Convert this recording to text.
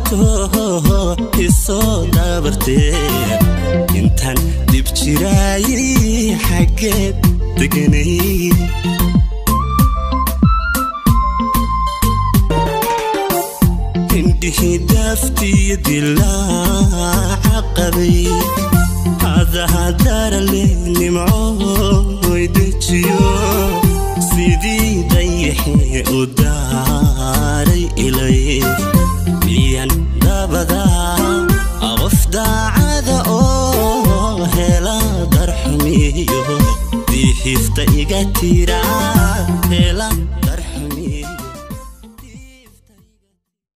Daalto isoo daabartee intaan dib jiraayay, xaggeed deganay? Indhihii daaftiyo dilaaca qabay, adahadarale nimcooy dejiyo, sidii dayaxee u daaray ilay, miyan dabadaa qof daacada oo hela darxumiyo diihifta iga tira.